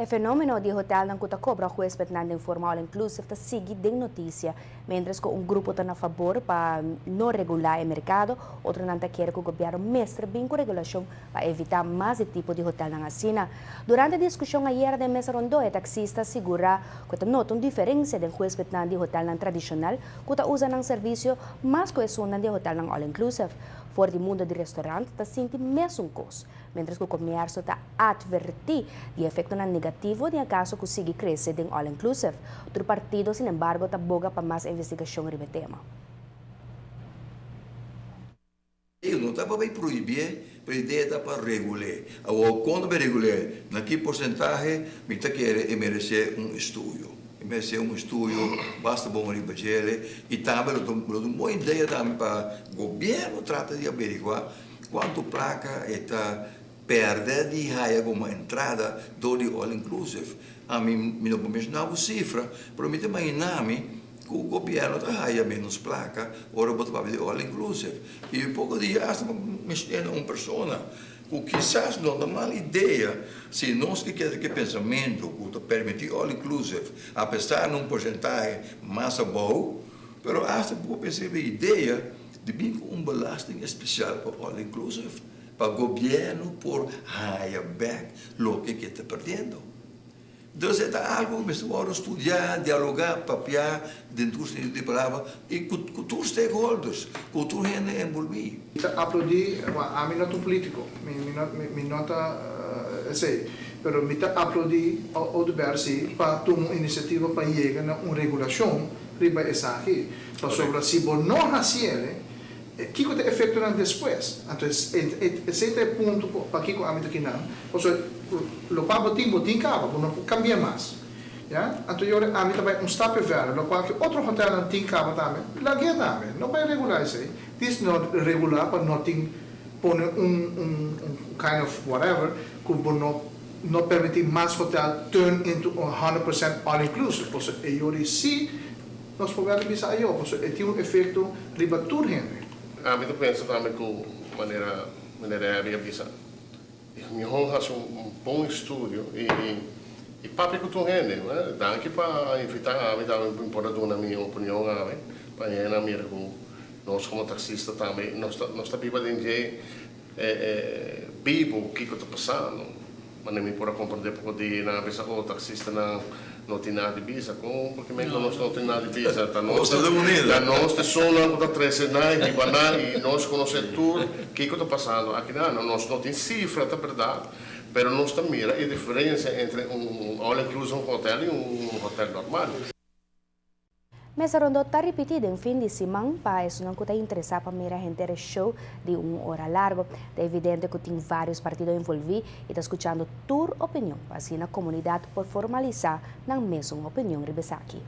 E fenomeno di hotelnan cu ta cobra huespednan den forma all-inclusive ta sigui den noticia, mientras cu un grupo ta na fabor pa no regula e mercado, otronan ta kere cu gobierno mester bin cu regulacion pa evita mas di tipo di hotelnan asina. Durante discusion ayera den mesa rondo, e taxista a sigura cu ta nota un diferencia den huespednan di hotelnan tradicional cu ta usa nan servicio mas cu esunnan di hotelnan all-inclusive. For di mundo di restaurant ta sinti mesun cos, mientras cu comercio ta adverti di efectonan negativo den caso cu sigui crece den all-inclusive. Otro partido, sin embargo, ta boga pa mas investigacion riba e tema. E no ta pa prohibi, pero e idea ta pa regula. Awor, con pa regula? Na ki porcentahe mi ta kere e merece un estudio. E merece un estudio basta bon riba dje y tambe un bon idea tambe pa gobierno trata di averigua cuanto placa ta perde di haya como entrada door di all inclusive. Ami mi no por menciona e cifra, pero mi ta imagina mi cu gobierno ta haya menos placa ora bo ta di all inclusive. Y poco dia hasta menciona un persona cu kisas no ta mal idea si nos cu kier cu pensamento cu ta permiti all inclusive apesar di un porcentahe mas abou, pero hasta por pensa e idea di bin cu un belasting especial pa all inclusive pa gobierno por haya back loke cu ta perdiendo. Anto, ta algo cu mester studia, dialoga, papia, den di palabra, y cu tur stakeholders, cu tur hende envolvi. Aplaudi, ami no ta un politico, mi no ta, esey, pero mi ta aplaudi Oduber si pa tuma un iniciativa pa yega na un regulacion riba esaki. Pasobra si bo no haci'e, kico ta efecto nan despues? Anto, esey ta e punto pa kico ami ta kinan. Pasobra loke bo tin caba, bo no por cambia mas. Ja? Anto awor ami tambe un stapje verder, loke cu otro hotel nan tin caba tambe, lag'e tambe, no bay regula esey. Dis no regula pa no tin pone un kind of whatever, cu no no permiti mas hotel turn into 100% all inclusive. Pasobra e yori si nos por bisa ayo, pasobra e tin un efecto riba tur hende. Ami ta pensa tambe cu manera a bisa. Mi hasi un bon estudio y papia cu tur hende, ne? Danki pa invita ami tambe por duna mi opinion ami, pa hende mira cu nos como taxista tambe nos ta biba den bibo kico ta pasando. Mas mi por comprende poco di na bisa o taxista nan no tin nada di bisa con porque me nos no tin nada di bisa ta nos ta nos ta solo cu ta trece na y biba na y nos conoce tur kico ta pasando aki na. Nos no tin cifra, ta berdad, pero nos ta mira e diferencia entre un all inclusive hotel y un hotel normal. Mesa rondo ta ripiti den fin di siman pa esnan cu ta interesa pa mira henter show di un ora largo. Ta evidente cu tin varios partido envolvi y ta scuchando tur opinion, pa asina comunidad por formalisa nan mesun opinion riba esaki.